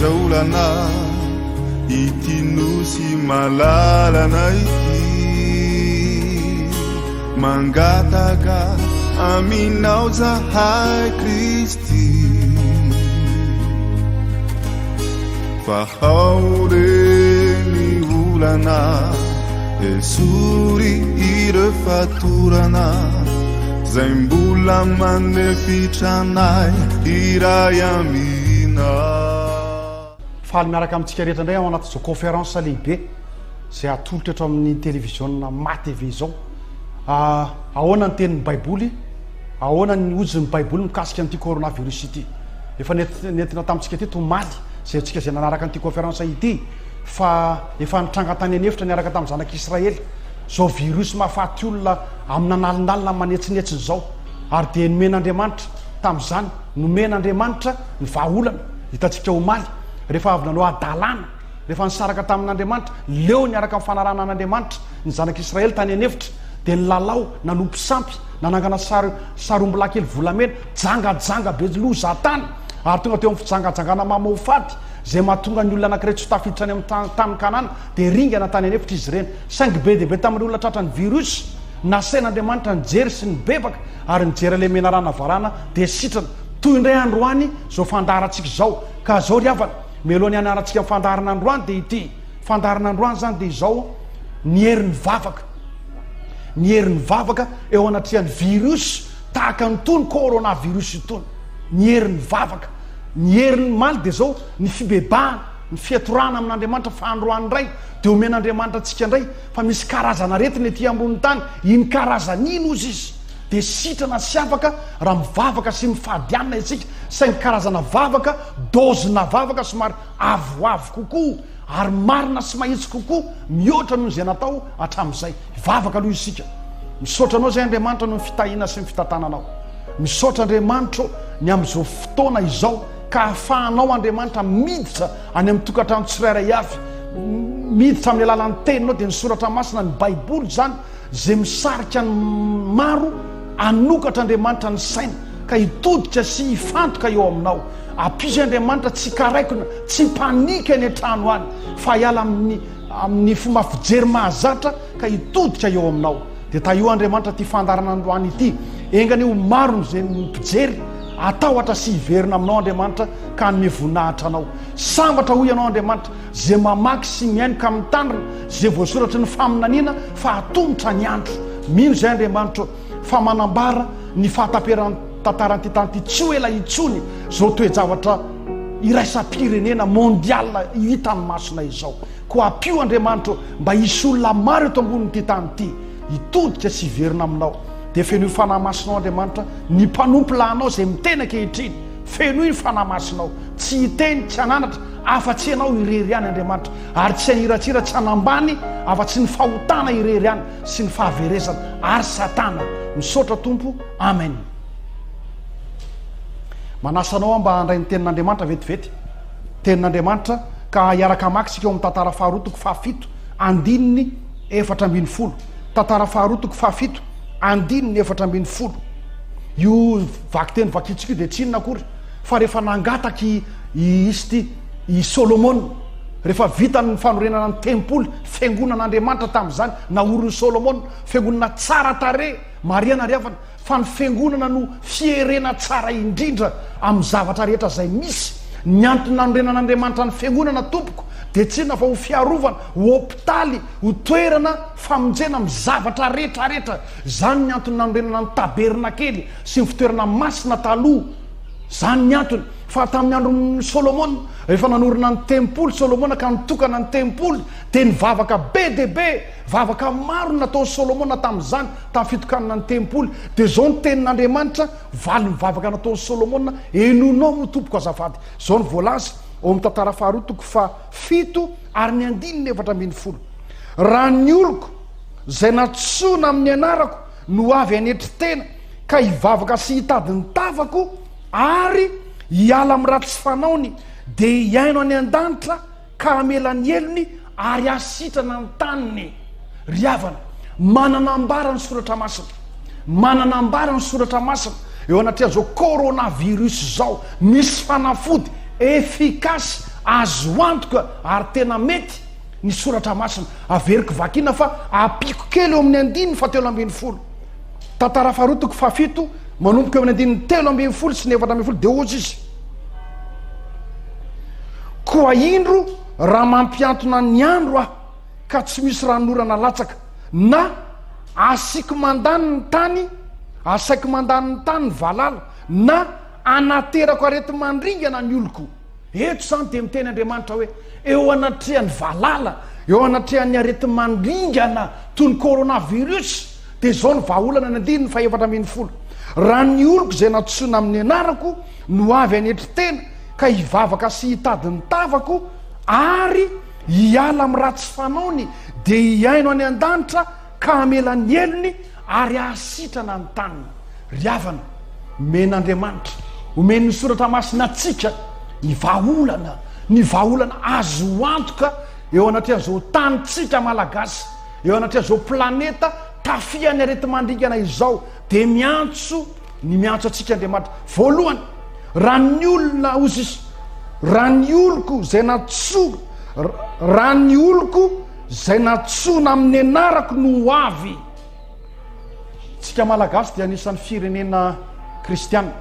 Aiza olana ity nosy malalana ity Mangataka aminao zahay Kristy Fa ao re ny olana Esory ireo fatorana Zay mbola manefitra anay hiray aminao. Faly miaraka amintsika rehetra indray ao anatin'izao conférence lehibe izay atolotra eto amin'ny televiziona MATV izao. Ahoana ny tenin'ny Baiboly? Ahoana ny hojin'ny Baiboly mikasika an'ity coronavirus ity? Efa nentina tamintsika teto omaly izay antsika izay nanaraka an'ity conférence ity fa efa nitranga tany an'efitra niaraka tamin'ny zanak'Israely izao virus mahafaty olona amin'analinalina manetsinetsina izao ary dia nomen'Andriamanitra tamin'izany nomen'Andriamanitra ny vahaolana hitantsika omaly rehefa avy nanao hadalana rehefa nisaraka tamin'Andriamanitra leo niaraka amin'ny fanarahana an'Andriamanitra ny zanak'Israely tany an'efitra dia nilalao nanompo sampy nanangana sary sarombilahy kely volamena jangajanga be loza tany ary tonga teo amin'ny fijangajangana mamoafady izay mahatonga ny olona anankiray tsy ho tafiditra any amin'ny tany Kanana dia ringana tany an'efitra izy ireny. Saingy be dia be tamin'ireo olona tratran'ny virus, nasain'Andriamanitra nijery sy nibebaka ary nijery ilay menarana varana dia sitrana. Toy indray androany izao fandaharantsika izao. Ka izao ry havana, mialoha ny hanarantsika ny fandaharana androany dia ity fandaharana androany izany dia izao, ny herin'ny vavaka. Ny herin'ny vavaka eo anatrehan'ny virus tahaka an'itony coronavirus itony. Ny herin'ny vavaka. Ny herin'ny maly dia izao, ny fibebahana, ny fiatorahana amin'Andriamanitra fa androany indray dia omen'Andriamanitra antsika indray fa misy karazana aretina ety ambonin'ny tany, iny karazana iny hozy izy dia sitrana sy afaka raha mivavaka sy mifady hanina isika, saingy karazana vavaka, dose-na vavaka somary avoavo kokoa ary marina sy mahitsy kokoa mihoatra noho izay natao hatramin'izay. Hivavaka aloha isika. Misaotra Anao izay Andriamanitra noho ny fitahiana sy ny fitantananao. Misaotra Andriamanitra ô ny amin'izao fotoana izao ka ahafahanao Andriamanitra miditra any amin'ny tokantrano tsirairay avy, miditra amin'ny alalan'ny teninao dia ny soratra masina, ny baiboly izany izay misarika ny maro hanokatra Andriamanitra ny saina ka hitodika sy hifantoka eo aminao. Ampio izay Andriamanitra tsy hikaraikona, tsy hipanika any an-trano any fa hiala amin'ny amin'ny fomba fijery mahazatra ka hitodika eo aminao. Dia tahio Andriamanitra ity fandaharana androany ity. Enga anie ho maro ny izay mpijery hatahotra sy hiverina aminao Andriamanitra ka hanome voninahitra anao. Sambatra hoy ianao Andriamanitra izay mamaky sy mihaino ka mitandrina izay voasoratry ny faminaniana fa hatomotra ny andro. Mino izay Andriamanitra ô fa manambara ny fahataperan'ny tantaran'ity tany ity tsy ho ela intsony izao toe-javatra iraisam-pirenena, mondial, hitan'ny masonay izao. Koa ampio Andriamanitra ô mba hisy olona maro eto ambonin'ity tany ity hitodika sy hiverina aminao. Dia fenoy Fanahy Masinao Andriamanitra ny mpanompo lahinao izay miteny ankehitriny. Fenoy ny Fanahy Masinao. Tsy hiteny, tsy hananatra afa-tsy Ianao irery ihany Andriamanitra. Ary tsy haniratsira, tsy hanambany afa-tsy ny fahotana irery ihany sy ny fahaverezana ary Satana. Misaotra Tompo. Amen. Manasa anao aho mba handray ny tenin'Andriamanitra vetivety. Tenin'Andriamanitra ka hiaraka hamaky isika ao amin'ny Tantara faharoa toko fahafito andininy 14. Tantara faharoa toko fahafito andininy 14. Io vakiteny vakintsika io dia tsy inona akory fa rehefa nangataka i i izy ity i Solomona rehefa vitany ny fanorenana ny tempoly fiangonan'Andriamanitra tamin'izany naorin'i Solomona fiangonana tsara tarehy Marihana ry havana fa ny fiangonana no fierena tsara indrindra amin'ny zavatra rehetra izay misy. Ny antony nanorenan'Andriamanitra ny fiangonana tompoko dia tsy inona fa ho fiarovana, ho hopitaly, ho toerana famonjena amin'ny zavatra rehetra rehetra. Izany ny antony nanorenana ny tabernakely sy ny fitoerana masina taloha. Izany ny antony. Fa tamin'ny andron'i Solomona, rehefa nanorina ny tempoly Solomona ka nitokana ny tempoly dia nivavaka be dia be. Vavaka maro no nataon'i Solomona tamin'izany, tamin'ny fitokanana ny tempoly. Dia izao ny tenin'Andriamanitra, valin'ny vavaka nataon'i Solomona, Henoinao moa, tompoko, azafady. Izao no voalaza ao amin'ny Tantara faharoa toko fahafito ary ny andininy 14, Raha ny oloko, izay nantsoina amin'ny anarako, no avy hanetry tena ka hivavaka sy hitady ny tavako ary hiala amin'ny ratsy fanaony, dia hihaino any an-danitra ka hamela ny helony ary hasitrana ny taniny. Ry havana, manana ambara ny Soratra Masina. Manana ambara ny Soratra Masina eo anatrehan'izao coronavirus izao. Misy fanafody efficace. Azo antoka ary tena mety ny soratra masina. Averiko vakina fa ampiako kely eo amin'ny andininy fahatelo ambin'ny folo. Tantara faharoa toko fahafito manomboka eo amin'ny andininy 13 sy ny 14 dia hozy izy: Koa indro raha mampiantona ny andro aho ka tsy misy ranonorana latsaka, na asiako mandany ny tany, asaiko mandany ny tany ny valala, na anaterako areti-mandringana ny oloko. Eto izany dia miteny Andriamanitra hoe eo anatrehan'ny valala, eo anatrehan'ny areti-mandringana toy ny coronavirus, dia izao ny vahaolana ny andininy faha-14, Raha ny oloko izay nantsoina amin'ny anarako no avy hanetry tena ka hivavaka sy hitady ny tavako ary hiala amin'ny ratsy fanaony, dia hihaino any an-danitra ka hamela ny helony ary hahasitrana ny taniny. Ry havana, omen'Andriamanitra, omen'ny Soratra Masina antsika ny vahaolana, ny vahaolana azo antoka eo anatrehan'izao tanintsika Malagasy, eo anatrehan'izao planeta tafihan'ny areti-mandringana izao, dia miantso ny miantso antsika Andriamanitra. Voalohany, raha ny olona, hozy izy, raha ny oloko izay nantsoina, raha ny oloko izay nantsoina amin'ny anarako no ho avy. Tsika Malagasy dia anisan'ny firenena kristiana.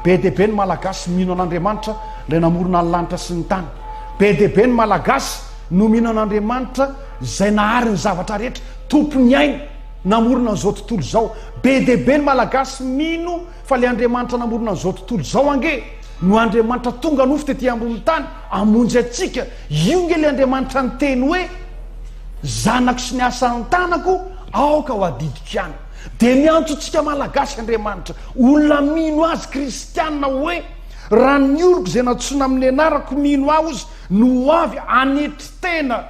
Be dia be ny Malagasy mino an'Andriamanitra ilay namorona ny lanitra sy ny tany. Be dia be ny Malagasy no mino an'Andriamanitra izay nahary ny zavatra rehetra, tompon'ny aina, namorona an'izao tontolo izao. Be dia be ny Malagasy mino fa ilay Andriamanitra namorona an'izao tontolo izao ange no Andriamanitra tonga nofo tety ambonin'ny tany hamonjy antsika. Io nge ilay Andriamanitra niteny hoe, Zanako sy ny asan'ny tanako aoka ho adidiko ihany. Dia miantso antsika Malagasy Andriamanitra, olona mino Azy, kristiana, hoe, Raha ny oloko izay nantsoina amin'ny anarako mino Ahy ozy no ho avy hanetry tena,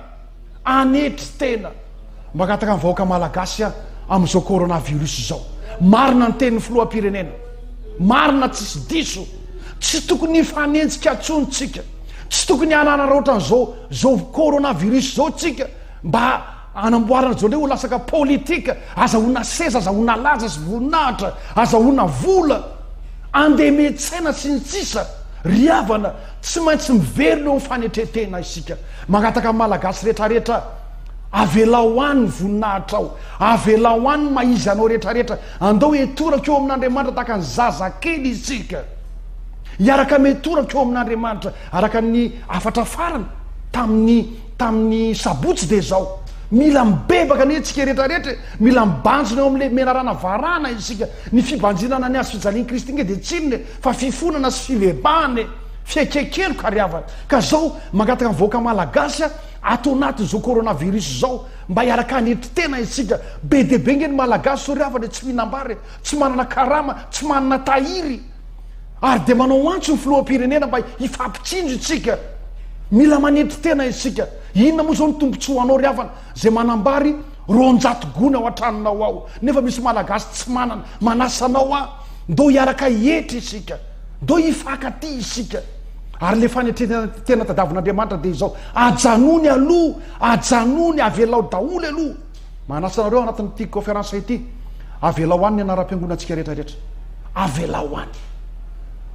hanetry tena. Mangataka ny vahoaka Malagasy aho amin'izao coronavirus izao. Marina ny tenin'ny filoham-pirenena. Marina tsisy diso. Tsy tokony hifanenjika intsony tsika. Tsy tokony hanararaotra an'izao zao coronavirus zao tsika mba hanamboarana zao ndray ho lasaka politika, azahoana seza, azahoana laza sy voninahitra, azahoana vola, andemen-tsaina sy ny sisa. Ry havana, tsy maintsy miverina eo amin'ny fanetren-tena isika. Mangataka amin'ny Malagasy rehetrarehetra, avelao any ny voninahitrao, avelao any ny maha izy anao rehetrarehetra, andao hitoraka eo amin'Andriamanitra tahaka ny zazakely isika. Hiaraka mitoraka eo amin'Andriamanitra. Araka ny hafatra farany tamin'ny tamin'ny sabotsy dia izao, mila mibebaka anie isika rehetra rehetra e, mila mibanjina eo amin'ilay menarana varahana isika. Ny fibanjinana ny hazo fijalian'i Kristy ange dia tsy inona e, fa fifonana sy fibebahana e, fiaiken-keloka ry havana. Ka izao mangataka ny vahoaka malagasy aho ato anatin'izao coronavirus izao mba hiaraka hanetry tena isika. Be dia be ange ny malagasy izao ry havana e, tsy mihinam-bary e, tsy manana karama, tsy manana tahiry. Ary dia manao antso ny filoham-pirenena mba hifampitsinjo isika. Mila manetry tena isika. Inona moa izao ny tombontsoanao ry havana izay manambary 200 gony ao an-tranonao ao nefa misy Malagasy tsy manana. Manasa anao aho, ndao hiaraka hietry isika. Ndao hifankatia isika. Ary ilay fanetren-tena tena tadiavin'Andriamanitra dia izao, ajanony aloha, ajanony, avelao daholo aloha. Manasa anareo anatin'ity conférence ity, avelao any ny anaram-piangonantsika rehetra rehetra. Avelao any.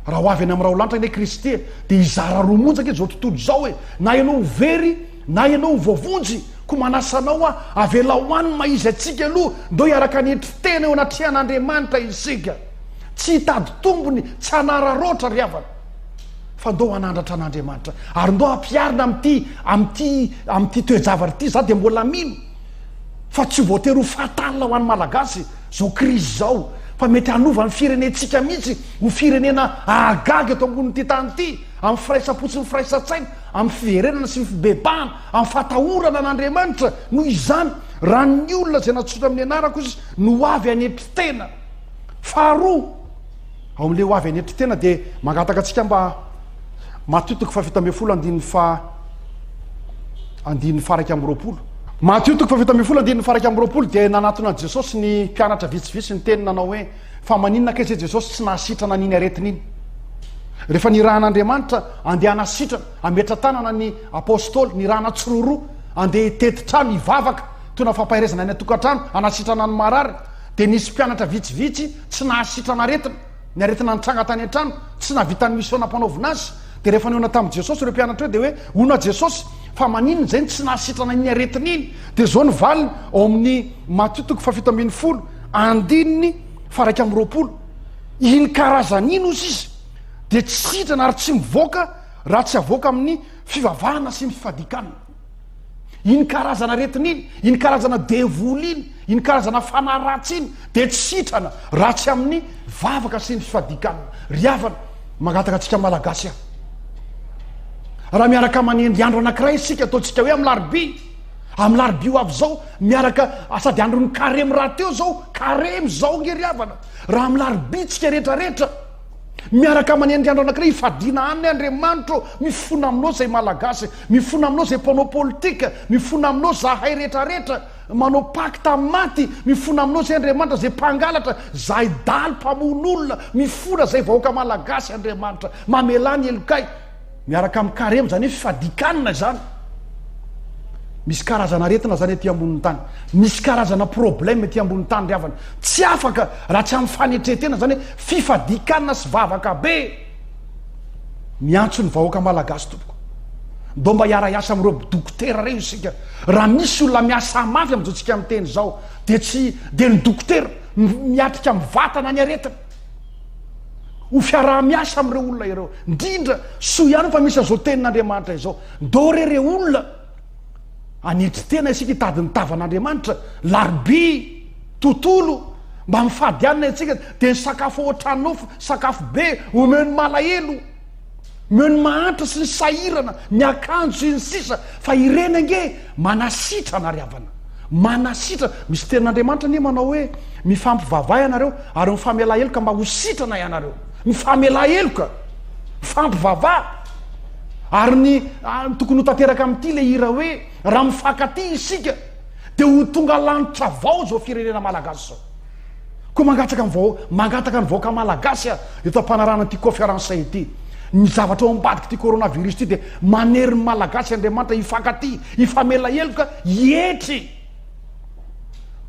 Raha ho avy any amin'ny raholanitra anie Kristy e, dia hizara roa monja ange izao tontolo izao e. Na ianao ho very, na ianao ho voavonjy. Koa manasa anao aho, avelao any ny maha izy antsika aloha, ndao hiaraka hanetry tena eo anatrehan'Andriamanitra isika. Tsy hitady tombony, tsy hanararaotra ry havana. Fa ndao hanandratra an'Andriamanitra. Ary ndao hampiharina amin'ity, amin'ity, amin'ity toe-javatra ity. Za dia mbola mino fa tsy voatery ho fatal ho an'ny Malagasy izao crise izao, fa mety hanova ny firenentsika mihitsy ho firenena hahagaga eto ambonin'ity tany ity, amin'ny firaisam-po sy ny firaisan-tsaina, amin'ny fiverenana sy ny fibebahana, amin'ny fatahorana an'Andriamanitra. Noho izany, raha ny olona izay nantsoina amin'ny anarako izy no ho avy hanetry tena. Faharoa, ao amin'ilay ho avy hanetry tena dia mangataka antsika mba Matio toko faha-17 andininy faha andininy faha-21. Matio toko faha-17 andininy faha-21 dia nanatona an'i Jesosy ny mpianatra vitsivitsy niteny nanao hoe, Fa maninona kay izay Jesosy tsy nahasitrana an'iny aretina iny? Rehefa nirahan'Andriamanitra andeha hanasitrana, hametra-tanana ny apostoly, nirahana tsiroaroa andeha hitety trano hivavaka, tona fampaherezana any an-tokantrano, hanasitrana ny marary, dia nisy mpianatra vitsivitsy tsy nahasitrana aretina. Ny aretina nitranga tany an-trano, tsy nahavita ny mission nampanaovina azy. Dia rehefa nihaona tamin'i Jesosy ireo mpianatra ireo dia hoe, Hono Jesosy, fa maninona izay no tsy nahasitrana iny aretina iny? Dia izao ny valiny ao amin'ny Matio toko faha-17 andininy faha-21, Iny karazana iny hozy izy dia tsy sitrana ary tsy mivoaka raha tsy avoaka amin'ny fivavahana sy ny fifadian-kanina. Iny karazana aretina iny, iny karazana devoly iny, iny karazana fanahy ratsy iny dia tsy sitrana raha tsy amin'ny vavaka sy ny fifadian-kanina. Ry havana, mangataka antsika Malagasy aho. Raha miaraka manendry andro anankiray isika, ataontsika hoe amin'ny larobia, amin'ny larobia ho avy izao, miaraka, sady andron'ny karemy rahateo izao, karemy izao nge ry havana. Raha amin'ny larobia tsika rehetra rehetra, Miaraka manendry andro anankiray hifadiana hanina Andriamanitra ô, mifona aminao izay Malagasy, mifona aminao izay mpanao politika, mifona aminao zahay rehetra rehetra manao pacte amin'ny maty, mifona aminao izay Andriamanitra izay mpangalatra, zahay dalo mpamono olona, mifona izay vahoaka Malagasy Andriamanitra, mamelà ny helokay. Miaraka amin'ny karemy izany hoe fifadian-kanina izany. Misy karazana aretina izany aty ambonin'ny tany. Misy karazana problème aty ambonin'ny tany ry havana. Tsy afaka raha tsy amin'ny fanetren-tena izany hoe fifadian-kanina sy vavaka be. Miantso ny vahoaka malagasy tompoko. Ndao mba hiara-hiasa amin'ireo dokotera ireo isika. Raha misy olona miasa mafy amin'izao tsika miteny izao dia tsy dia ny dokotera miatrika mivantana ny aretina. Ho fiaraha-miasa amin'ireo olona ireo. Indrindra, soa ihany fa misy an'izao tenin'Andriamanitra izao. Ndao re re olona hanetry tena isika hitady ny tavan'Andriamanitra, larobia, tontolo, mba mifady hanina isika, dia ny sakafo ao an-tranonao, sakafo be, omeo ny malahelo, omeo ny mahantra sy ny sahirana, ny akanjo sy ny sisa, fa ireny ange manasitrana ry havana, manasitrana, misy tenin'Andriamanitra anie manao hoe, mifampivavaha ianareo ary mifamelà heloka mba ho sitrana ianareo. Mifamelà heloka, mifampivavaha, ary ny tokony ho tanteraka amin'ity ilay hira hoe raha mifankatia isika dia ho tonga lanitra vao izao firenena malagasy izao. Koa mangataka ny vahoaka, mangataka ny vahoaka malagasy aho eto am-panarahana ity conférence ity. Ny zavatra ao ambadik'ity coronavirus ity dia manery ny malagasy Andriamanitra hifankatia, hifamela heloka, hietry.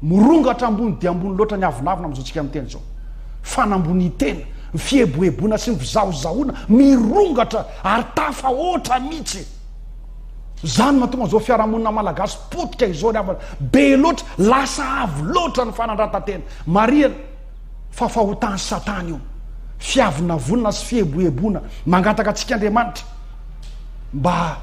Mirongatra ambony dia ambony loatra ny avonavona amin'izao tsika miteny izao. Fanambonian-tena, ny fieboeboana sy ny fizahozahoana mirongatra ary tafahoatra mihitsy. Izany no mahatonga an'izao fiarahamonina malagasy potika izao ry havana. Be loatra, lasa avo loatra ny fanandratan-tena. Marihana fa fahotan'i Satana io. Fiavonavonana sy fieboeboana. Mangataka antsika Andriamanitra. mba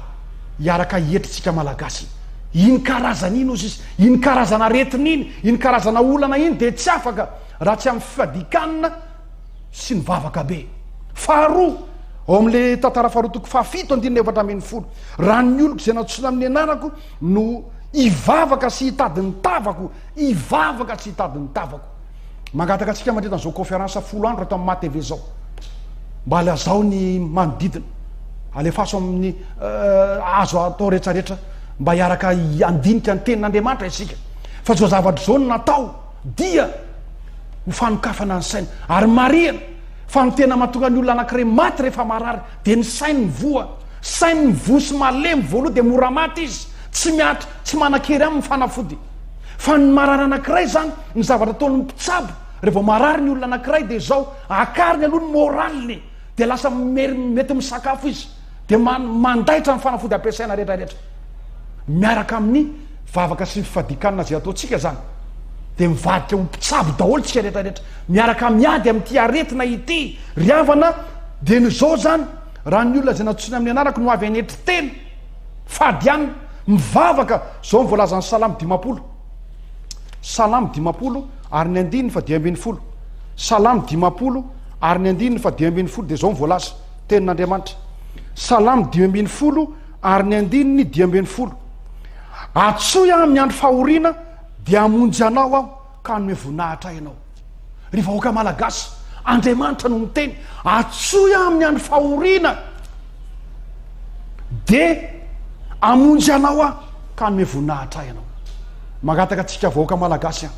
hiaraka hietry tsika malagasy. Iny karazana iny ozy izy, iny karazana aretina iny, iny karazana olana iny dia tsy afaka raha tsy amin'ny fifadian-kanina sy ny vavaka be. Faharoa, ao amin'ilay tantara faharoa toko fahafito andininy 14, raha ny oloko izay nantsoina amin'ny anarako no hivavaka sy hitady ny tavako, hivavaka sy hitady ny tavako. Mangataka antsika mandritra an'izao conférence folo andro eto amin'ny Maha TV izao. Mba lazao ny manodidina. Alefaso amin'ny eh, azo atao rehetrarehetra mba hiaraka handinika ny tenin'Andriamanitra isika. Fa izao zavatra izao no natao dia ho fanokafana ny saina. Ary marihana fa ny tena mahatonga ny olona anankiray maty rehefa marary dia ny sainy mivoa. Sainy mivoa sy malemy voaloha dia mora maty izy. Tsy miatra, tsy manan-kery aminy ny fanafody. Fa ny marary anankiray izany, ny zavatra ataon'ny mpitsabo rehefa marary ny olona anankiray dia izao, akariny aloha ny morale-ny, dia lasa mety misakafo izy, dia mandaitra ny fanafody ampiasaina rehetra rehetra. Miaraka amin'ny vavaka sy ny fifadian-kanina izay ataontsika izany, dia mivadika ho mpitsabo daholo tsika rehetra rehetra, miaraka miady amin'ity aretina ity. Ry havana, dia ny izao izany, raha ny olona izay nantsoina amin'ny anarako no avy hanetry tena, Fady ihany mivavaka, izao no voalazan'ny Salamo 50. Salamo 50 ary ny andininy fa 15. Salamo 50 ary ny andininy fa 15 dia izao no voalaza, tenin'Andriamanitra. Salamo 15 ary ny andininy 15. Atsoy aho amin'ny andro fahoriana dia hamonjy anao aho ka hanome voninahitra ahy ianao. Ry vahoaka malagasy, Andriamanitra no miteny, atsoy aho amin'ny andro fahoriana, dia hamonjy anao aho ka hanome voninahitra ahy ianao. Mangataka antsika vahoaka malagasy aho,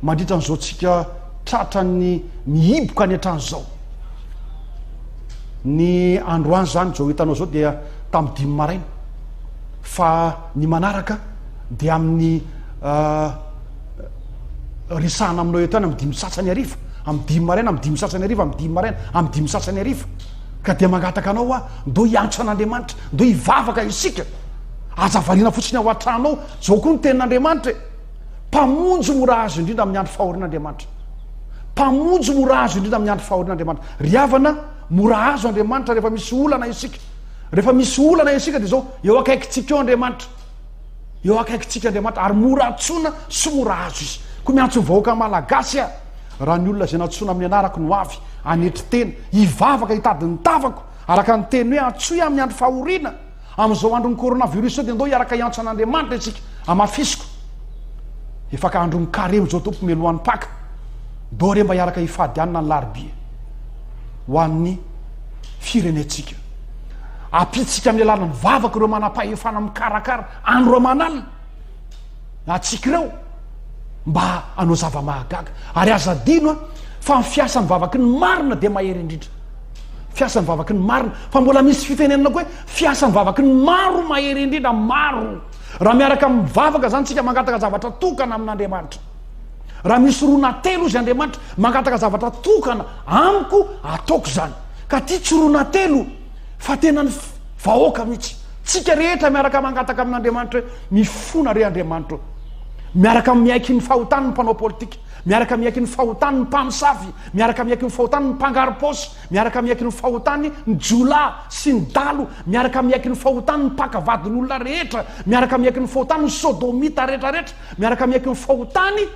mandritra an'izao tsika tratran'ny mihiboka any an-trano izao. Ny androany izany, izao hitanao izao dia tamin'ny dimy maraina, fa ny manaraka dia amin'ny uh, resahana aminao eto ihany amin'ny dimy sasany hariva, amin'ny dimy maraina, amin'ny dimy sasany hariva, amin'ny dimy maraina, amin'ny dimy sasany hariva. Ka dia mangataka anao aho, ndao hiantso an'Andriamanitra, ndao hivavaka isika. Aza variana fotsiny ao an-trano ao, zao koa ny tenin'Andriamanitra e. Mpamonjy mora azo indrindra amin'ny andro fahoriana Andriamanitra. Mpamonjy mora azo indrindra amin'ny andro fahoriana Andriamanitra. Ry havana, mora azo Andriamanitra rehefa misy olana isika. Rehefa misy olana isika dia izao, eo akaikintsika eo Andriamanitra. Eo akaikintsika Andriamanitra ary mora antsoina sy mora azo izy. Koa miantso ny vahoaka malagasy aho, raha ny olona izay nantsoina amin'ny anarako no avy, hanetry tena, hivavaka hitady ny tavako, araka ny teny hoe antsoy amin'ny andro fahoriana. Amin'izao andron'ny coronavirus izao dia ndao hiaraka hiantso an'Andriamanitra isika. Hamafisiko. Efa ka andron'ny karemy izao Tompo mialohan'ny Paka. Ndao re mba hiaraka hifady hanina ny larobia ho an'ny firenentsika. Ampitsika amin'ny alalan'ny vavaka ireo manam-pahefana mikarakara andro aman'alina antsika ireo mba hanao zava-mahagaga. Ary aza adino a, fa ny fiasan'ny vavaky ny marina dia mahery indrindra. Fiasan'ny vavaky ny marina. Fa mbola misy fitenenana koa hoe fiasan'ny vavaky ny maro mahery indrindra, maro. Raha miaraka mivavaka zany tsika mangataka zavatra tokana amin'Andriamanitra. Raha misy roa na telo izy Andriamanitra mangataka zavatra tokana amiko ataoko izany. Ka ty tsy roa na telo fa tena ny vahoaka mihitsy. Tsika rehetra miaraka mangataka amin'Andriamanitra hoe mifona re Andriamanitra ô. Miaraka miaiky ny fahotany ny mpanao politika, miaraka miaiky ny fahotany ny mpamosavy, miaraka miaiky ny fahotany ny mpangaro-paosy, miaraka miaiky ny fahotany ny jiolahy sy ny dalo, miaraka miaiky ny fahotany ny mpaka vadin'olona rehetra, miaraka miaiky ny fahotany ny sodomita rehetrarehetra, miaraka miaiky ny fahotany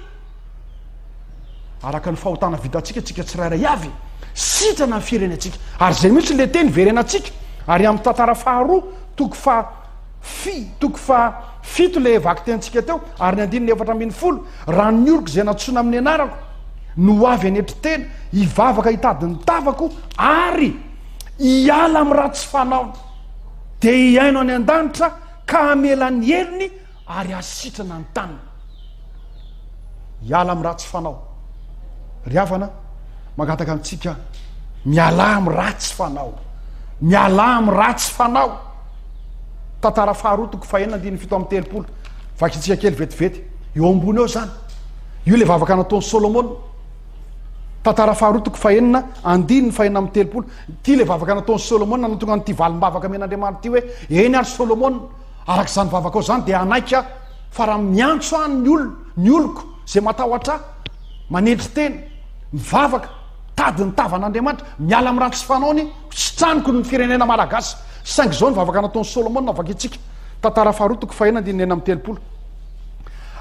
araka ny fahotana vitantsika tsika tsirairay avy, sitrana ny firenentsika. Ary izay mihitsy le teny verenantsika. Ary amin'ny tantara faharoa, toko faha fi, toko faha fito le vakitentsika teo, ary ny andininy 14, raha ny oloko izay nantsoina amin'ny anarako no ho avy hanetry tena, hivavaka hitady ny tavako ary hiala amin'ny ratsy fanaony, dia hihaino any an-danitra ka hamela ny helony ary hasitrana ny taniny. Hiala amin'ny ratsy fanao. Ry havana, mangataka antsika mialà amin'ny ratsy fanao. Mialà amin'ny ratsy fanao. Tantara faharoa toko fahenina andininy 37. Vakintsika kely vetivety. Eo ambony eo izany. Io ilay vavaka nataon'i Solomona. Tantara faharoa toko fahenina andininy fahenina amby telopolo. Ity ilay vavaka nataon'i Solomona nahatonga an'ity valim-bavaka amen'Andriamanitra ity hoe eny ary Solomona Araka izany vavakao izany dia hanaiky aho fa raha miantso ahy ny olona, ny oloko izay matahotra ahy, manetry tena, mivavaka, mitady ny tavan'Andriamanitra, miala amin'ny ratsy fanaony, sitraniko ny firenena malagasy. Saingy izao ny vavaka nataon'i Solomona vakintsika, Tantara faharoa toko fahenina andininy 36.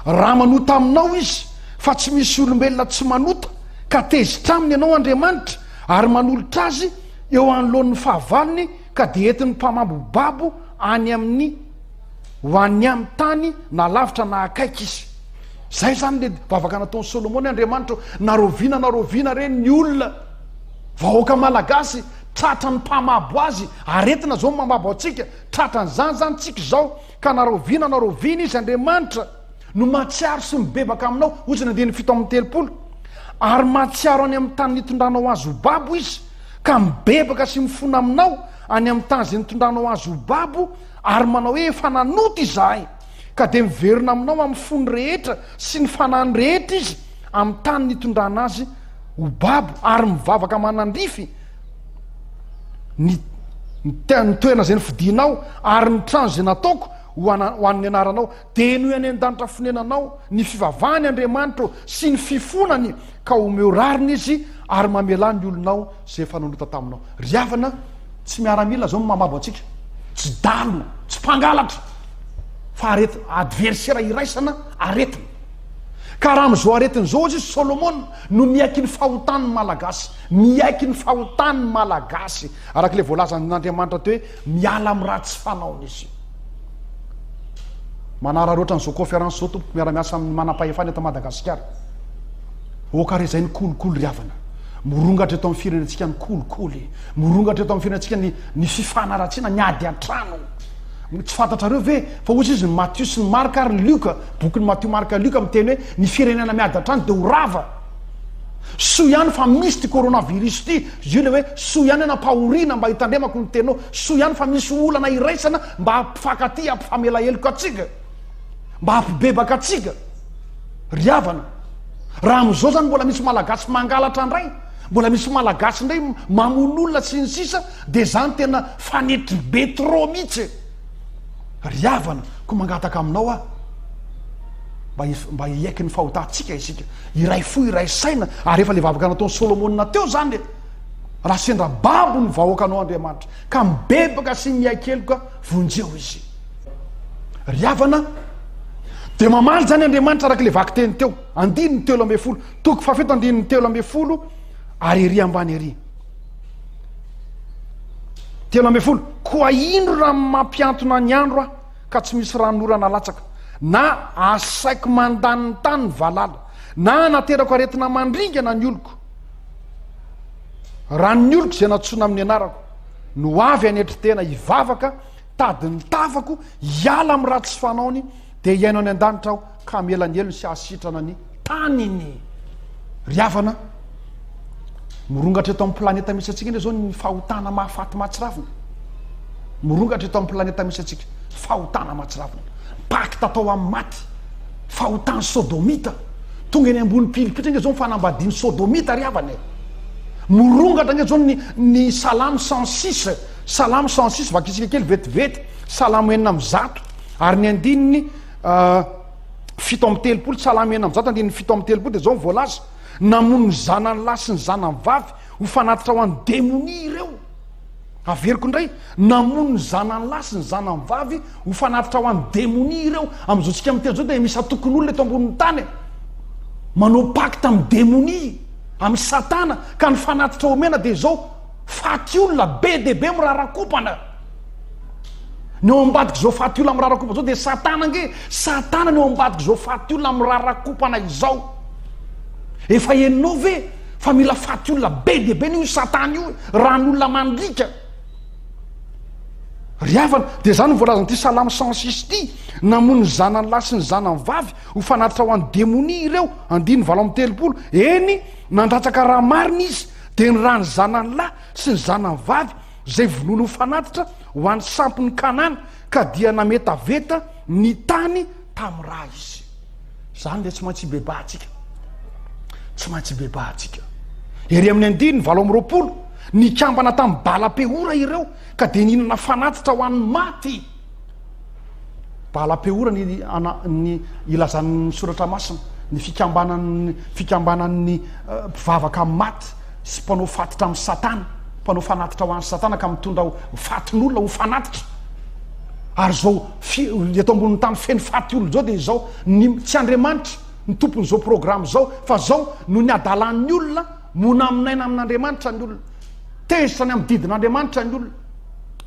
Raha manota aminao izy, fa tsy misy olombelona tsy manota, ka tezitra aminy ianao Andriamanitra, ary manolotra azy eo anoloan'ny fahavalony, ka dia entin'ny mpamambo babo any amin'ny ho any amin'ny tany na lavitra na akaiky izy. Zay zany le vavaka nataon'i Solomona, Andriamanitra ô, na rahoviana na rahoviana re ny olona, vahoaka malagasy, tratran'ny mpamabo azy, aretina zao mamabo antsika, tratran'izany zany tsika izao, ka na rahoviana na rahoviana izy Andriamanitra no mahatsiaro sy mibebaka aminao, hoy izy ny andininy 37, ary mahatsiaro any amin'ny tany nitondranao azy ho babo izy, ka mibebaka sy mifona aminao any amin'ny tany izay nitondranao azy ho babo, ary manao hoe, Efa nanota izahay, ka dia miverina aminao amin'ny fony rehetra sy ny fanahiny rehetra izy amin'ny tany nitondrana azy ho babo, ary mivavaka manandrify ny ny toerana izay nofidinao ary ny trano izay nataoko ho an'ny anaranao, dia henoy any an-danitra fonenanao ny fivavahany Andriamanitra ô, sy ny fifonany, ka omeo rariny izy ary mamelà ny olonao izay efa nanota taminao. Ry havana, tsy miaramila izao no mamabo antsika, tsy dalo, tsy mpangalatra, fa aretina, adversaire iraisana, aretina. Ka raha amin'izao aretina izao hozy izy, Solomona no miaiky ny fahotan'ny Malagasy, miaiky ny fahotan'ny Malagasy, araka ilay voalazan'Andriamanitra teo hoe miala amin'ny ratsy fanaony izy. Manararaotra an'izao conférence izao tompoko miara-miasa amin'ny manam-pahefana eto Madagasikara. Oka re izay ny kolikoly ry havana. Mirongatra eto amin'ny firenentsika ny kolikoly. Mirongatra eto amin'ny firenentsika ny ny fifanaratsiana, ny ady an-trano. Tsy fantatrareo ve fa hozy izy ny Matio sy ny Marka ary ny Lioka, bokin'ny Matio, Marka, Lioka miteny hoe ny firenena miady an-trano dia ho rava. Soa ihany fa misy ity coronavirus ity, izy io ilay hoe soa ihany nampahoriana mba hitandremako ny teninao, soa ihany fa misy olana iraisana mba hampifankatia, hampifamela heloka antsika, mba hampibebaka antsika. Ry havana, raha amin'izao izany mbola misy Malagasy mangalatra indray, Mbola misy Malagasy indray mamono olona sy ny sisa dia zany tena fanetry be trop mihitsy e. Ry havana, koa mangataka aminao aho mba mba hiaiky ny fahotantsika isika, hiray fo hiray saina, ary efa le vavaka nataon'i Solomona teo zany e. Raha sendra babo ny vahoakanao Andriamanitra, ka mibebaka sy miaiky heloka, vonjeo izy. Ry havana, dia mamaly zany Andriamanitra araka le vakiteny teo, andininy 13. Toko fahafito andininy 13 ary ery ambany ery. 13, Koa indro raha mampiantona ny andro aho ka tsy misy ranonorana latsaka, na asaiko mandany ny tany ny valala, na anaterako aretina mandringana ny oloko, raha ny oloko izay nantsoina amin'ny anarako no avy hanetry tena hivavaka, tady ny tavako, hiala amin'ny ratsy fanaony, dia hihaino any an-danitra aho ka hamela ny helony sy hahasitrana ny taniny. Ry havana, mirongatra eto amin'ny planeta misy antsika indray izao ny fahotana mahafaty mahatsiravina. Mirongatra eto amin'ny planeta misy antsika, fahotana mahatsiravina. Pacte atao amin'ny maty, fahotan'ny sodomita. Tonga eny ambony pilipitra indray izao ny fanambadian'ny sodomita ry havana e. Mirongatra indray izao ny, ny salamo 106, salamo 106 vakisika kely vetivety, salamo 106 ary ny andininy 37, Salamo 106 andininy 37 dia izao no voalaza, Namono ny zanany lahy sy ny zanany vavy ho fanatitra ho an'ny demonia ireo. Averiko indray, namono ny zanany lahy sy ny zanany vavy ho fanatitra ho an'ny demonia ireo. Amin'izao tsika miteny izao dia misy antokon'olona eto ambonin'ny tany manao pacte amin'ny demonia, amin'ny satana, ka ny fanatitra omena dia izao, faty olona be dia be mirarakompana. Ny ao ambadik'izao faty olona mirarakompana izao dia satana ange, satana ny ao ambadik'izao faty olona mirarakompana izao. Efa henonao ve fa mila faty olona be dia be io satana io, ran'olona mandriaka. Ry havana, dia izany no voalazan'ity Salamo 106 ity, namono ny zanany lahy sy ny zanany vavy ho fanatitra ho an'ny demonia ireo, andininy 38, eny, nandatsaka rà marina izy, dia ny ràn'ny zanany lahy sy ny zanany vavy, izay vonoiny ho fanatitra ho an'ny sampin'i Kanana, ka dia nametaveta ny tany tamin'ny ra izy. Izany dia tsy maintsy hibebahantsika. Tsy maintsy hibebahantsika. Ery amin'ny andininy 28, nikambana tamin'ny Bala-peora ireo, ka dia nihinana fanatitra ho an'ny maty. Bala-peora ny, ny ilazan'ny soratra masina, ny fikambanan'ny, fikambanan'ny eh, mpivavaka amin'ny maty sy mpanao fatitra amin'ny satana, mpanao fanatitra ho an'ny satana ka mitondra fatin'olona ho fanatitra. Ary izao fi, eto ambonin'ny tany feno faty olona izao dia izao, ny, tsy Andriamanitra ny tompon'izao programa izao, fa izao no ny adalan'ny olona, monamonaina amin'Andriamanitra ny olona. Tezitra ny amin'ny didin'Andriamanitra ny olona.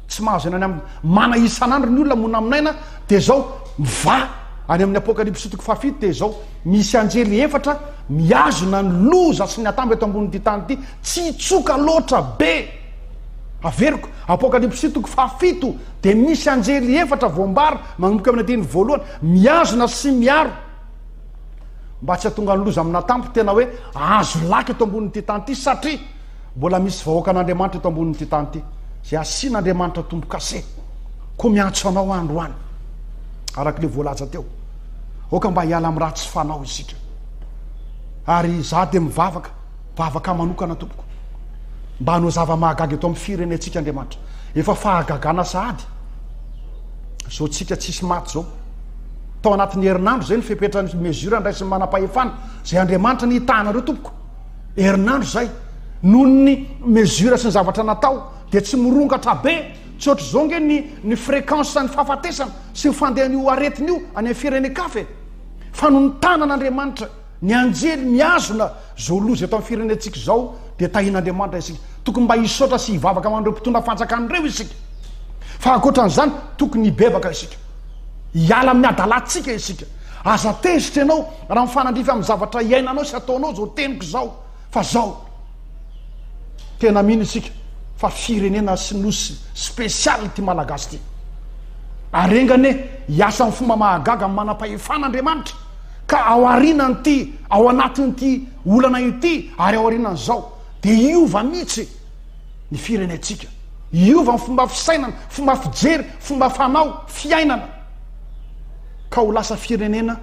Tsy mahazo aina any amin'ny mana isan'andro ny olona monamonaina dia izao mivaha any amin'ny Apokalypsy toko fahafito dia izao misy anjely efatra mihazona ny loza sy ny atambo eto ambonin'ity tany ity tsy hitsoka loatra be. Averiko, Apokalypsy toko fahafito dia misy anjely efatra voambara manomboka amin'ny andininy voalohany mihazona sy miaro mba tsy hahatonga ny loza amin'atambo tena hoe azo laka eto ambonin'ity tany ity satria Mbola misy vahoakan'Andriamanitra eto ambonin'ity tany ity, izay asian'Andriamanitra tombo-kase. Koa miantso anao aho androany, araka ilay voalaza teo, aoka mba hiala amin'ny ratsy fanao isika. Ary izaho dia mivavaka, vavaka manokana tompoko, mba hanao zava-mahagaga eto amin'ny firenentsika Andriamanitra. Efa fahagagana sahady izao tsika tsisy maty izao. Tao anatin'ny herinandro izay ny fepetra ny mesure andraisin'ny manam-pahefana, izay Andriamanitra ny hitahanareo tompoko. Herinandro izay, noho ny mesure sy ny zavatra natao dia tsy mirongatra be, tsy ohatr'izao nge ny ny fréquence ny fahafatesana sy ny fandehan'io aretina io any amin'ny firenen-kafa e! Fa noho ny tanan'Andriamanitra, ny anjely mihazona izao loza eto amin'ny firenentsika izao dia tahian'Andriamanitra isika. Tokony mba hisaotra sy hivavaka ho an'ireo mpitondra fanjakana ireo isika. Fa ankoatran'izany, tokony hibebaka isika. Hiala amin'ny hadalantsika isika. Aza tezitra ianao raha mifanandrify amin'ny zavatra iainanao sy ataonao izao teniko izao. Fa zao, tena mino isika fa firenena sy nosy spécial ity Malagasy ity. Ary enga anie hiasa amin'ny fomba mahagaga amin'ny manam-pahefana Andriamanitra ka ao aorianan'ity, ao anatin'ity olana ity ary ao aorianan'izao dia hiova mihitsy ny firenentsika. Hiova ny fomba fisainana, fomba fijery, fomba fanao, fiainana. Ka ho lasa firenena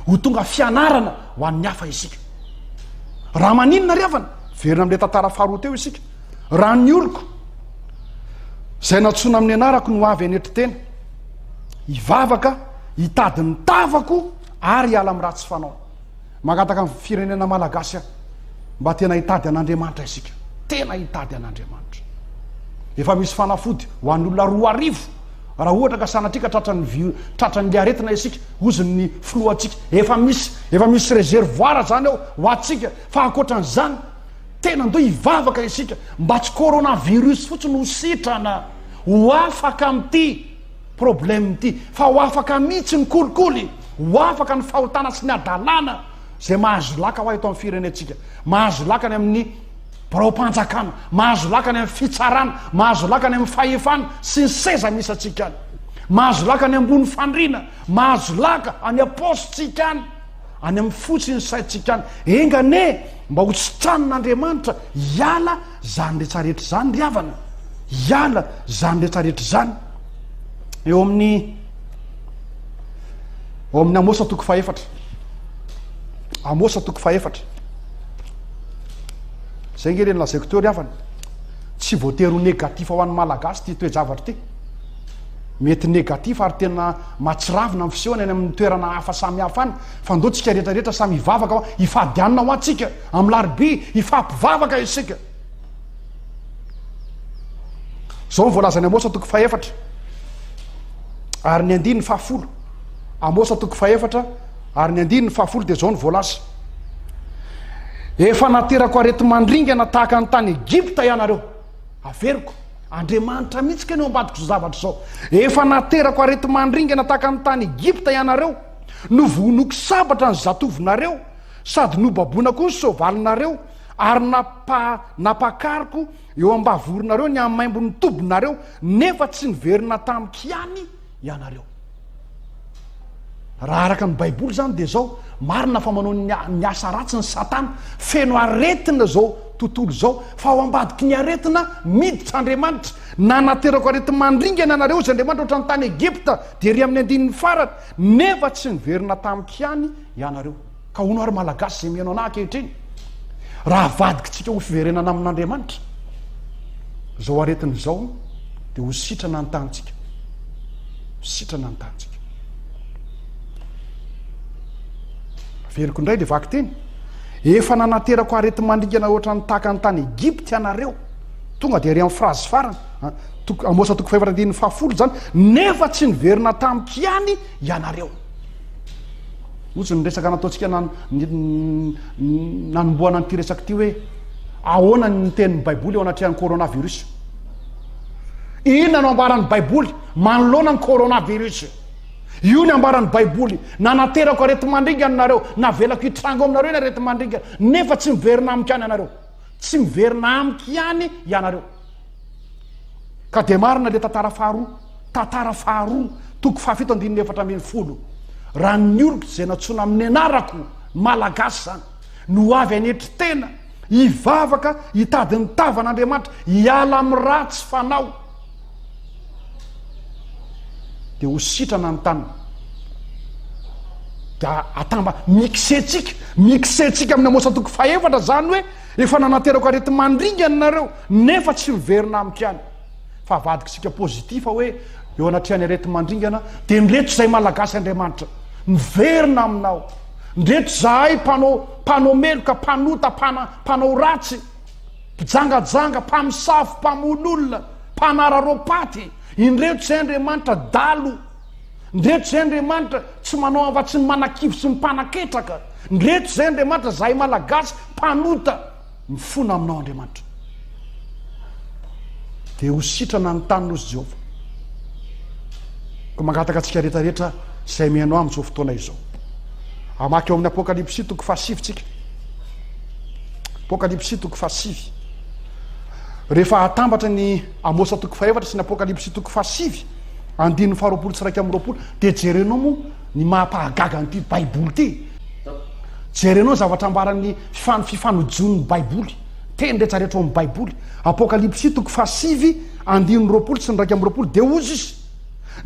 ho tonga fianarana ho an'ny hafa isika. Raha maninona ry havana? Miverina amin'ilay tantara faharoa teo isika. Raha ny oloko, izay nantsoina amin'ny anarako no avy hanetry tena, hivavaka, hitady ny tavako ary hiala amin'ny ratsy fanao. Mangataka ny firenena malagasy aho mba tena hitady an'Andriamanitra isika. Tena hitady an'Andriamanitra. Efa misy fanafody ho an'ny olona 2000 raha ohatra ka sanatria ka tratran'ny vi- tratran'ny aretina isika, hozy ny filohantsika. Efa misy, efa misy réservoir zany ao ho antsika. Fa ankoatran'izany, tena ndao hivavaka isika mba tsy coronavirus fotsiny ho sitrana, ho afaka amin'ity problème ity, fa ho afaka mihitsy ny kolikoly, ho afaka ny fahotana sy ny hadalana izay mahazo laka ho ahy eto amin'ny firenentsika, mahazo laka any amin'ny biraom-panjakana, mahazo laka any amin'ny fitsarana, mahazo laka any amin'ny fahefana sy ny seza misy antsika any, mahazo laka any ambony fandriana, mahazo laka any am-paosintsika any. Any amin'ny fo sy ny saintsika any. Enga anie mba ho sitranin'Andriamanitra hiala izany rehetrarehetra izany ry havana. Hiala izany rehetrarehetra izany. Eo amin'ny ao amin'ny Amosa toko fahefatra. Amosa toko fahefatra. Izay nge le nolazaiko teo ry havana. Tsy voatery ho négatif ho an'ny Malagasy ity toe-javatra ity. Mety négatif ary tena mahatsiravina ny fisehony any amin'ny toerana hafa samy hafa any, fa ndao tsika rehetra rehetra samy hivavaka hoa, hifady hanina ho antsika amin'ny larobia, hifampivavaka isika. Zao ny voalazan'i Amosa toko fahefatra ary ny andininy fahafolo. Amosa toko fahefatra ary ny andininy fahafolo dia zao ny voalaza. Efa naterako areti-mandringana tahaka ny tany Egypta ianareo. Averiko, Andriamanitra mihitsy kay no ambadik'izao zavatra izao. Efa naterako areti-mandringana tahaka ny tany Egypta ianareo. Novonoiko sabatra ny zatovonareo, sady nobaboina koa ny soavalinareo, ary napa, nampakariko eo am-bavoronareo ny hamaimbon'ny tobinareo, nefa tsy niverina tamiko ihany ianareo. Raha araka ny Baiboly izany dia izao, marina fa manao ny ny asa ratsy ny Satana, feno aretina izao tontolo izao, fa ao ambadiky ny aretina miditra Andriamanitra. Nanaterako areti-mandringana anareo izy Andriamanitra ohatran'ny tany Egypta, dia ery amin'ny andininy farany, nefa tsy niverina tamiko ihany ianareo. Ka hono ary Malagasy izay mihaino anah ankehitriny, raha avadikitsika ho fiverenana amin'Andriamanitra izao aretina izao dia ho sitrana ny tanintsika. Sitrana ny tanintsika. Averiko indray le vakiteny. Efa nanaterako areti-mandringana ohatran'ny tahaka ny tany Egypta ianareo. Tonga dia ery amin'ny phrase farany. Amosa toko fahefatra andininy fahafolo izany. Nefa tsy niverina tamiko ihany ianareo. Ohatry ny resaka nataontsika nanombohana an'ity resaka ity hoe ahoana ny tenin'ny Baiboly eo anatrehan'ny coronavirus. Inona no ambaran'ny Baiboly manoloana ny coronavirus? Io ny ambaran'ny Baiboly, nanaterako areti-mandringana nareo, navelako hitranga ao aminareo ny areti-mandringana, nefa tsy miverina amiko ihany ianareo. Tsy miverina amiko ihany ianareo. Ka dia marina le tantara faharoa. Tantara faharoa, toko fahafito andininy 14. Raha ny oloko izay nantsoina amin'ny anarako, Malagasy izany, no avy hanetry tena, hivavaka, hitady ny tavan'Andriamanitra, hiala amin'ny ratsy fanao, dia ho sitrana ny taniny. Dia atamba, mixer-tsika, mixer-tsika amin'ny Amosa toko fahefatra izany hoe, efa nanaterako areti-mandringana nareo, nefa tsy miverina amiko ihany. Fa avadikitsika positif hoe eo anatrehan'ny areti-mandringana dia ndreto izay Malagasy Andriamanitra miverina aminao. Ndreto zahay mpanao mpanao meloka, mpanota, mpana, mpanao ratsy, mpijangajanga, mpamosavy, mpamono olona, mpanararaopaty. Indreto izay Andriamanitra dalo. Ndreto izay Andriamanitra tsy manao afa-tsy ny manakivy sy ny mpanaketraka. Ndreto izay Andriamanitra zahay Malagasy mpanota. Mifona aminao Andriamanitra. Dia ho sitrana ny tany nosy Jehovah. Koa mangataka antsika rehetra rehetra izay mihaino amin'izao fotoana izao. Hamaky ao amin'ny Apokalypsy toko fahasivy tsika. Apokalypsy toko fahasivy. Rehefa atambatra ny Amosa toko fahefatra sy ny Apokalypsy toko fahasivy, andininy faharoapolo sy 21, dia jerenao moa ny maha-pahagaga an'ity Baiboly ity. Jerenao ny zavatra ambaran'ny fifanojoan'ny Baiboly, teny rehetra rehetra ao amin'ny Baiboly. Apokalypsy toko fahasivy andininy 20 sy ny 21 dia hozy izy,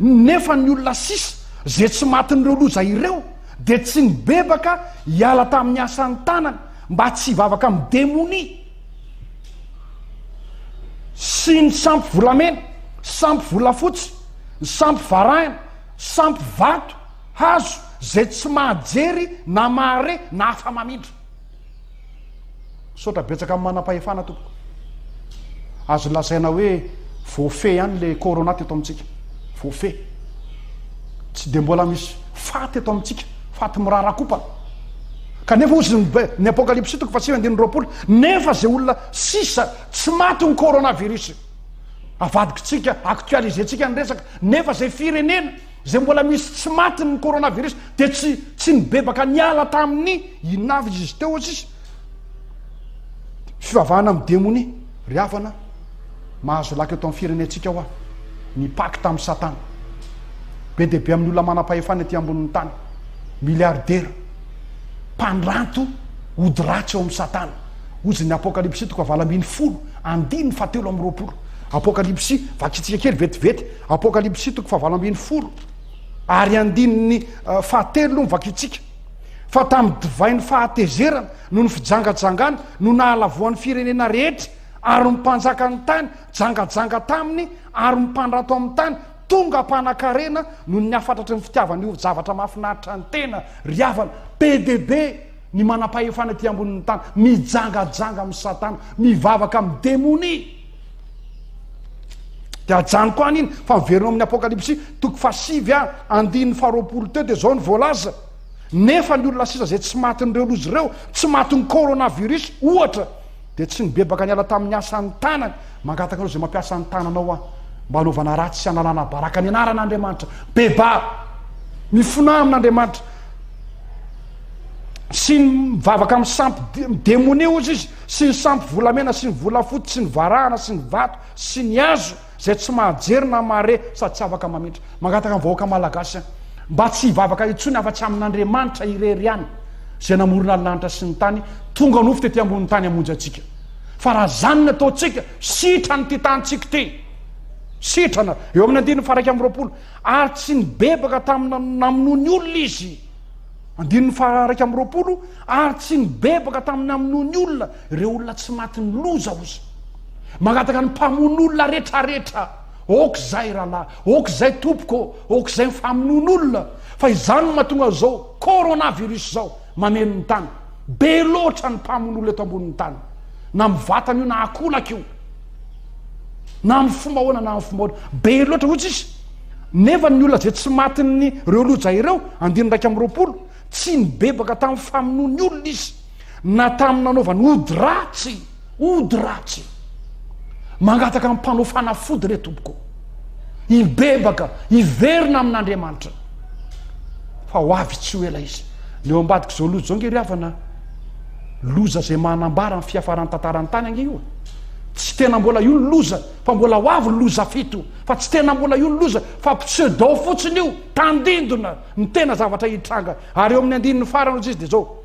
Nefa ny olona sisa izay tsy matin'ireo loza ireo dia tsy nibebaka hiala tamin'ny asan'ny tanany mba tsy hivavaka amin'ny demonia. Sy ny sampy volamena, sampy volafotsy, ny sampy varahina, sampy vato, hazo, izay tsy mahajery na mahare na afa-mamindra. Misaotra betsaka amin'ny manam-pahefana tompoko. Azo lazaina hoe voafehy ihany le corona teto amintsika. Voafehy. Tsy dia mbola misy faty eto amintsika, faty mirarakompana. Kanefa hozy ny Apokalypsy toko fahasivy andininy 20, nefa izay olona sisa tsy maty ny coronavirus. Avadikitsika, actualiser-tsika ny resaka, nefa izay firenena izay mbola misy tsy maty ny coronavirus dia tsy tsy nibebaka niala tamin'ny inona avy izy teo sisa. Fivavahana amin'ny demonia, ry havana, mahazo laka eto amin'ny firenentsika hoa, ny pacte amin'i Satana. Be dia be amin'ny olona manam-pahefana ety ambonin'ny tany, milliardaires, mpandranto ody ratsy eo amin'i Satana. Hozy ny Apokalypsy toko 18, andininy fahatelo amby 20. Apokalypsy, vakintsika kely vetivety. Apokalypsy toko fahavalo ambin'ny folo, ary andininy eh, fahatelo no vakintsika. Fa tamin'ny divain'ny fahatezerana noho ny fijangajangana no nahalavoan'ny firenena rehetra, ary ny mpanjakan'ny tany jangajanga taminy, ary ny mpandrato amin'ny tany tonga mpanankarena noho ny hafatratry ny fitiavana io zavatra mahafinaritra ny tena. Ry havana, be dia be ny manam-pahefana ety ambonin'ny tany mijangajanga amin'i Satana, mivavaka amin'ny demonia. Dia ajanoko any iny fa miverina ao amin'ny Apokalypsy toko fahasivy a andininy faharoapolo teo dia izao ny voalaza. Nefa ny olona sisa izay tsy matin'ireo loza ireo, tsy matin'ny coronavirus ohatra, dia tsy nibebaka niala tamin'ny asan'ny tanany. Mangataka anao izay mampiasa ny tananao aho mba hanaovana ratsy sy hanalana baraka ny anaran'Andriamanitra. Bebaha! Mifonà amin'Andriamanitra. Sy ny mivavaka amin'ny sampy demonia hozy izy, sy ny sampy volamena sy ny volafotsy sy ny varahana sy ny vato sy ny hazo izay tsy mahajery na mahare sady tsy afaka mamindra. Mangataka ny vahoaka malagasy aho mba tsy hivavaka intsony afa-tsy amin'Andriamanitra irery ihany izay namorona ny lanitra sy ny tany, tonga nofo tety ambonin'ny tany hamonjy antsika. Fa raha izany no ataontsika, sitrana ity tanintsika ity. Sitrana. Eo amin'ny andininy faha-21, ary tsy nibebaka tamin'ny namonoany olona izy. Andininy faha-21, ary tsy nibebaka tamin'ny namonoany olona ireo olona tsy matin'ny loza ozy. Mangataka ny mpamono olona retraretra. Aoka izay rahalahy, aoka izay tompoko, aoka izay ny famonoan'olona. Fa izany no mahatonga an'izao coronavirus izao mameno ny tany. Be loatra ny mpamono olona eto ambonin'ny tany. Na amin'ny vatana io na akolaka io. Na amin'ny fomba ahoana na amin'ny fomba ahoana. Be loatra hoy tsisy. Nefa ny olona izay tsy matin'ny ireo loja ireo, andininy 21, tsy nibebaka tamin'ny famonoany olona izy, na tamin'ny nanaovany ody ratsy. Ody ratsy. Mangataka amin'ny mpanao fanafody re tompoko. Hibebaka, hiverina amin'Andriamanitra. Fa ho avy tsy ho ela izy. Ny eo ambadik'izao loza izao nge ry havana, loza izay manambara ny fiafaran'ny tantaran'ny tany ange io. Tsy tena mbola io ny loza, fa mbola ho avy ny loza fito. Fa tsy tena mbola io ny loza, fa pseudo fotsiny io, tandindona ny tena zavatra hitranga. Ary eo amin'ny andininy farany hozy izy dia izao.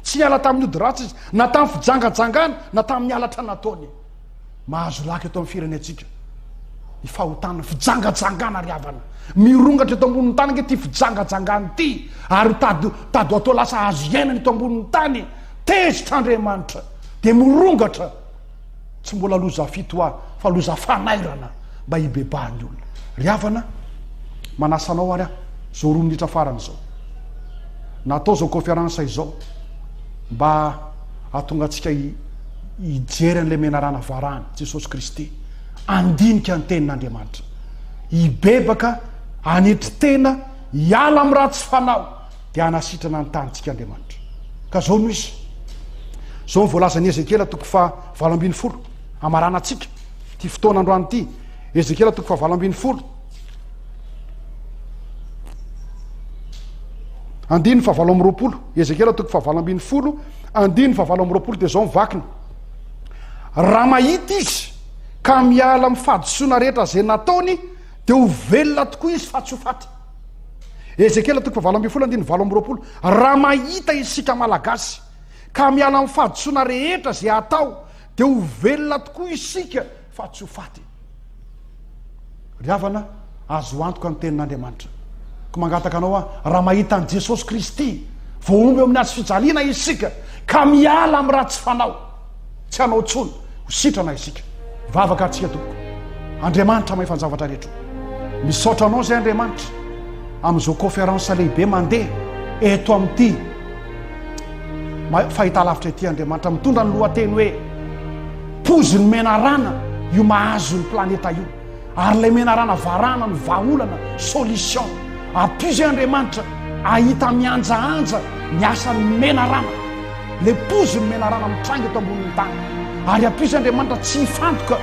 Tsy niala tamin'ny ody ratsy izy, na tamin'ny fijangajangana, na tamin'ny halatra nataony. Mahazo laka eto amin'ny firenentsika ny fahotana, ny fijangajangana ry havana. Mirongatra eto ambonin'ny tany ange ity fijangajangana ity, ary tady, tady ho atao lasa azo iainana eto ambonin'ny tany. Tezitra Andriamanitra, dia mirongatra. Tsy mbola loza fito aho, fa loza fanairana mba hibebahan'ny olona. Ry havana, manasa anao ary aho, izao roa minitra farany izao. Natao izao conférence izao mba hahatonga antsika hijery an'ilay menarana varahana, Jesosy Kristy, handinika ny tenin'Andriamanitra, hibebaka, hanetry tena, hiala amin'ny ratsy fanao, dia hanasitrana ny tanintsika Andriamanitra. Ka izao no izy. Izao no voalazan'i Ezekiela toko faha 18, hamaranantsika ity fotoana androany ity. Ezekiela toko faha 18. Andininy faha 28. Ezekiela toko faha 18, andininy faha 28 dia izao ny vakiny. Raha mahita izy ka miala amin'ny fahadisoana rehetra izay nataony, dia ho velona tokoa izy fa tsy ho faty. Ezekiela toko fahavalo ambin'ny folo andininy 28, Raha mahita isika Malagasy ka miala amin'ny fahadisoana rehetra izay atao dia ho velona tokoa isika fa tsy ho faty. Ry havana, azo antoka ny tenin'Andriamanitra. Koa mangataka anao aho, raha mahita an'i Jesosy Kristy voahombo eo amin'ny hazo fijaliana isika ka miala amin'ny ratsy fanao, tsy hanao intsony, ho sitrana isika. Hivavaka ary tsika tompoko. Andriamanitra mahefa ny zavatra rehetra o. Misaotra anao izay Andriamanitra amin'izao conférence lehibe mandeha eto amin'ity fahitalavitra ity Andriamanitra mitondra ny lohateny hoe pozin'ny menarana io mahazo ny planeta io. Ary ilay menarana varahana no vahaolana, solution. Ampio izay Andriamanitra ahita mihanjahanja ny asan'ny menarana. Ilay pozin'ny menarana mitranga eto ambonin'ny tany. Ary ampio izay Andriamanitra tsy hifantoka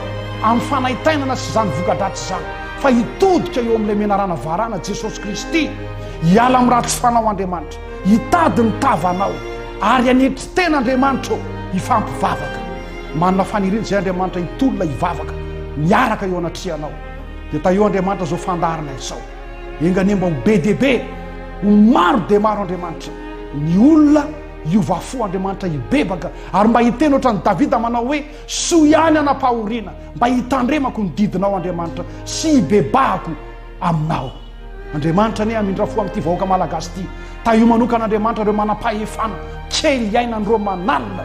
amin'ny fanaintainana sy izany voka-dratsy izany, fa hitodika eo amin'ilay menarana varahana, Jesosy Kristy. Hiala amin'ny ratsy fanao Andriamanitra, hitady ny tavanao, ary hanetry tena Andriamanitra ô, hifampivavaka. Manana faniriana izay Andriamanitra hitolona hivavaka miaraka eo anatrehanao. Dia tahio Andriamanitra izao fandaharana izao. Enga anie mba ho be dia be, ho maro dia maro Andriamanitra ny olona hiova fo Andriamanitra hibebaka ary mba hiteny ohatran'i Davida manao hoe soa ihany hanam-pahoriana mba hitandremako ny didinao Andriamanitra sy hibebahako aminao. Andriamanitra anie hamindra fo amin'ity vahoaka malagasy ity. Tahio manokana Andriamanitra ireo manam-pahefana kely iainan'ireo manalina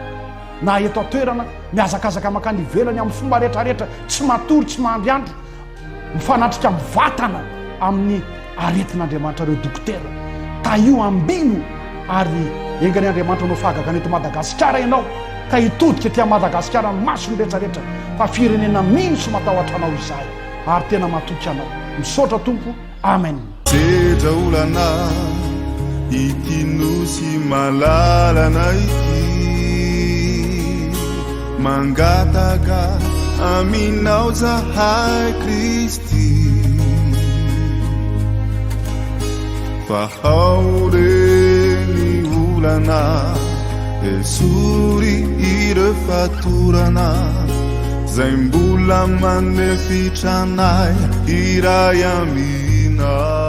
na eto an-toerana, mihazakazaka mankany ivelany amin'ny fomba rehetrarehetra, tsy matory, tsy mandry andro, mifanatrika mivatana amin'ny aretin'Andriamanitra ireo dokotera. Tahio ambino ary enga anie Andriamanitra hanao fahagagana eto Madagasikara ianao ka hitodika aty Madagasikara ny mason'ny rehetrarehetra fa firenena mino sy matahotra anao izahay ary tena matoky anao. Misaotra Tompo. Amen. Sedra olana ity nosy malalana ity Mangataka aminao zahay Kristy Vahao re ny olana Esory ireo fatorana Zay mbola manefitra anay hiray aminao.